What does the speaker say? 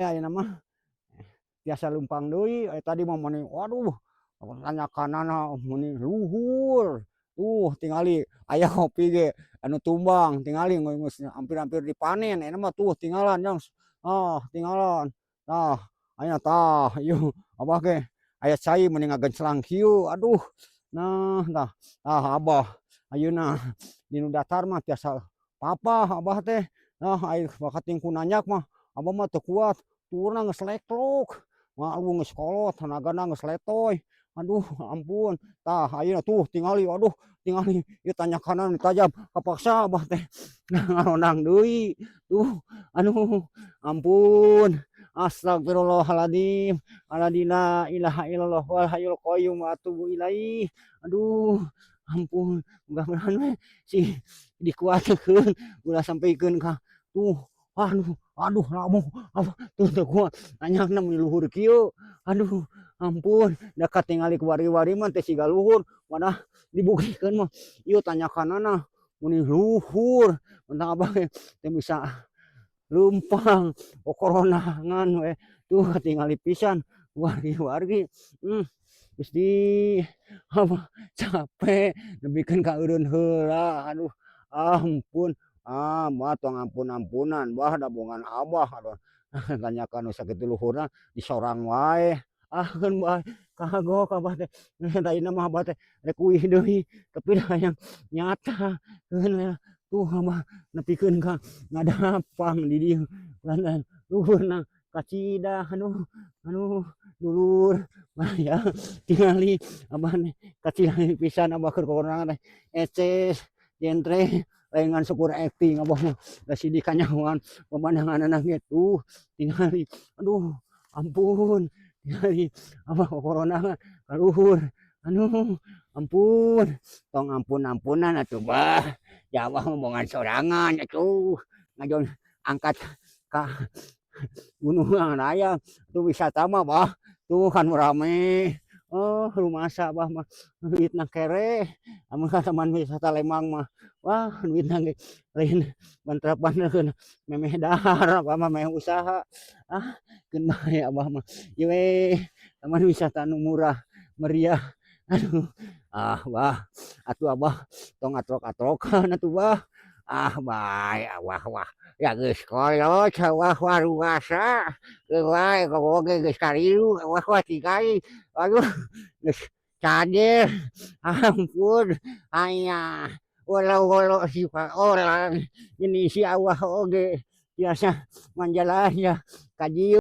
Ayeuna mah tiasa leumpang deui. Aya tadi mah mani, waduh, tanjakanana meni luhur. Tuh, tingali aya kopi ge anu tumbang, tingali geus hampir-hampir dipanen. Ayeuna mah tuh tinggalan jang, ah, tinggalan. Tah, ayeuna tah ieu abah ge aya cai meni ngagenclang kieu, aduh. Nah, tah, tah abah ayeuna dinu datar mah tiasa papah abah teh. Nah, ai bakating ku nanjak mah abah mah teu kuat, tuurna geus leklok, maklum geus kolot, tanagana geus letoy. Aduh, ampun. Tah, ayeuna tuh tingali, aduh, tingali ieu tanjakanna nu tajam, kapaksa abah teh ngarondang deui. Tuh, aduh, ampun. Astagfirullahaladzim, alladzi la ilaha illallah wal hayyul qayyum wa atubu ilaih. Aduh, ampun, mudah-mudahan we sing dikuatkeun ulah sampikeun ka tuh, aduh, aduh, lamun abah tuh teu kuat nanjakna meni luhur kieu. Aduh, ampun, da katingali ku wargi-wargi mah teh siga luhur, malah dibuktikeun mah ieu tanjakanana meni luhur. Matak abah ge teu bisa leumpang, kokoronangan we. Tuh, katingali pisan wargi-wargi. Gusti, abah capek nepikeun ka eureun heula. Aduh, ampun. Ah, mah tong ampun-ampunan bah, da bongan abah, aduh, tanjakan nu sakitu luhurna disorang wae. Ah, keun bae, kagok abah teh. Tadina mah abah teh rek uih deui, tapi da hayang nyata keun we. Tuh, abah nepikeun ka ngadapang di dieu lantaran luhurna kacida. Aduh, aduh, dulur maya, tingali abah nih kacida pisan abah keur kokoronangan teh, eces jentre, lain ngan syukur akting abah mah, da sidi kanyahoan pemandanganna ge. Tuh, tingali, aduh, ampun, tingali abah kokoronangan ka luhur. Aduh, ampun, tong ampun-ampunan atuh bah, da abah mah bongan sorangan atuh ngajon angkat ka Gunung Raya tuh wisata mah bah, tuh kan rame. Oh, rumasa abah mah duitna kere. Amun ka Taman Wisata Lembang mah, wah, duitna ge lain bantrap-banterkeun memeh dahar, abah mah meh usaha. Ah, keun bae abah mah ieu we taman wisata nu murah meriah. Aduh, ah bah, atuh abah tong atrok-atrokan atuh bah. Ah, bae abah mah, ya geus kolot abah mah, rumasa keun wae, komo ge geus kariru abah mah, tingali, aduh, geus cager. Ampun, aya wolo-wolo sipa orang ini si abah oge biasa manjalaya ka dieu.